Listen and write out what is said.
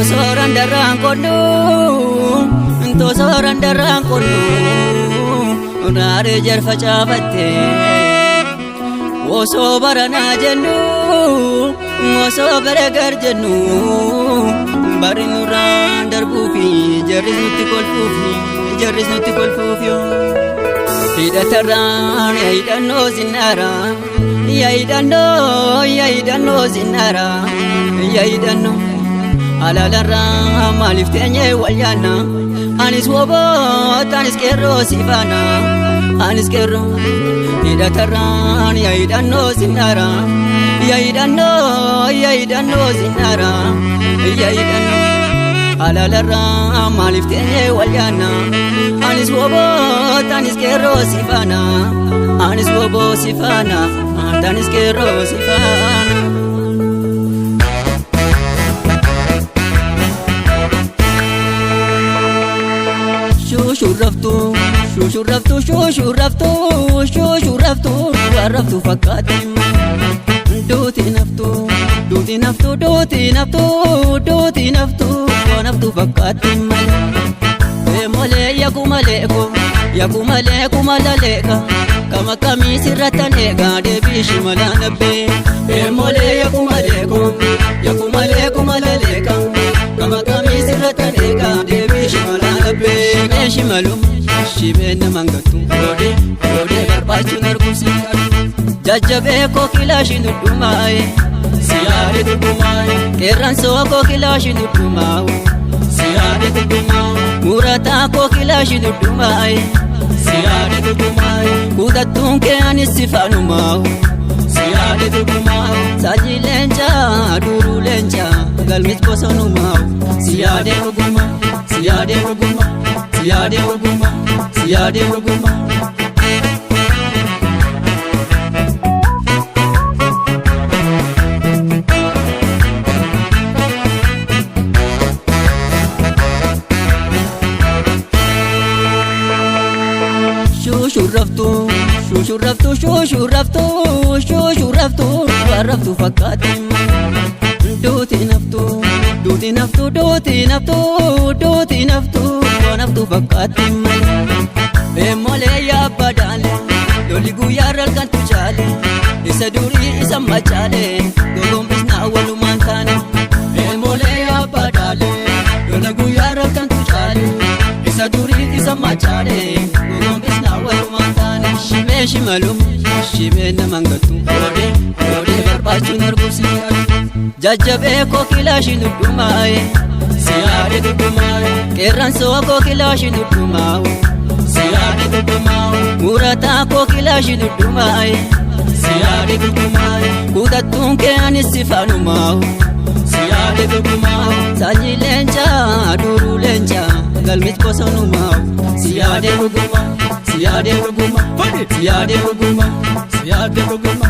Tosooraan darraan qonnuu tosooraan darraan qonnuu raaree jarfa caafattee osoo baranaa jennu osoo bara gar jennu barri nurraan darbuufi jarris nutti kolfuufi jarris nutti kolfuufi. Hidhatarraan hidhannoo zinnaara yaidannoo yaidannoo zinnaara yaidannoo alaalarraa maaliif teenyee wal yaanna anis woboota anis qeerroo si faana anis qeerroo hidhatarraan yaidannoo zinnaara yaidannoo yaidannoo zinnaara yaidannoo alaalarraa maaliif teenyee wal yaanna anis woboota anis qeerroo si faana anis woboo si faana anis qeerroo si faana. Shushurraftu shushurraftu shushurraftu shushurraftu warraftu fakkaatti duuti naftu duuti naftu duuti naftu duuti naftu naftu fakkaatti malee molee yakumalee ko yakumalee kumalaleeka kama kamii sirrattan eegaa deebii shimalaa nabbee molee yakumalee ko yakumalee kumalaleeka kama kamii sirrattan eegaa deebii shimalaa nabbee shibee shimaluu shibee naman gattu oodee oodee barbaachuun arguusi jajjabee koo kilaashin dhudhumaaye Siyaade dhudhumaaye. Qeerransoo koo kilaashin dhudhumaawu Siyaade dhudhumaaye. Murataa koo kilaashin dhudhumaaye Siyaade dhudhumaaye. Kutattuun kee anis si faanumaawu Siyaade dhudhumaaye. Sanyii leencaa duruu leencaa galmis bosonumaawu Siyaade dhuguma. Siyaade dhuguma. Siyaade dhuguma. Siyaade dhuguma. Shushurraftu shushurraftu shushurraftu shushurraftu warraftu fakkaatti duuti naftu duuti naftu duuti naftu duuti naftu naftu fakkaatti malee molee yaabbadaale lolli guyyaa halkantu caale isa durii isa machaale gogombisnaa walumaan taane Molee yaabadaale lola guyyaa halkantu caale isa durii isa machaale gogombisnaa walumaan taane. Shibee shimaluu shibee naman gattu Oodee oodee barbaachuun arguusi jajjabee koo kilaashin dhudhumaaye Siyaade dhudhumaaye. Qeerransoo koo kilaashin dhudhumaawu Siyaade dhudhumaaye. Murataa koo kilaashin dhudhumaaye Siyaade dhudhumaaye. Kutattuun kee anis si faanumaawu Siyaade dhudhumaaye. Sanyii leencaa duruu leencaa galmis bosonumaawu Siyaade dhuguma. Siyaade dhuguma. Siyaade dhuguma. Siyaade dhuguma.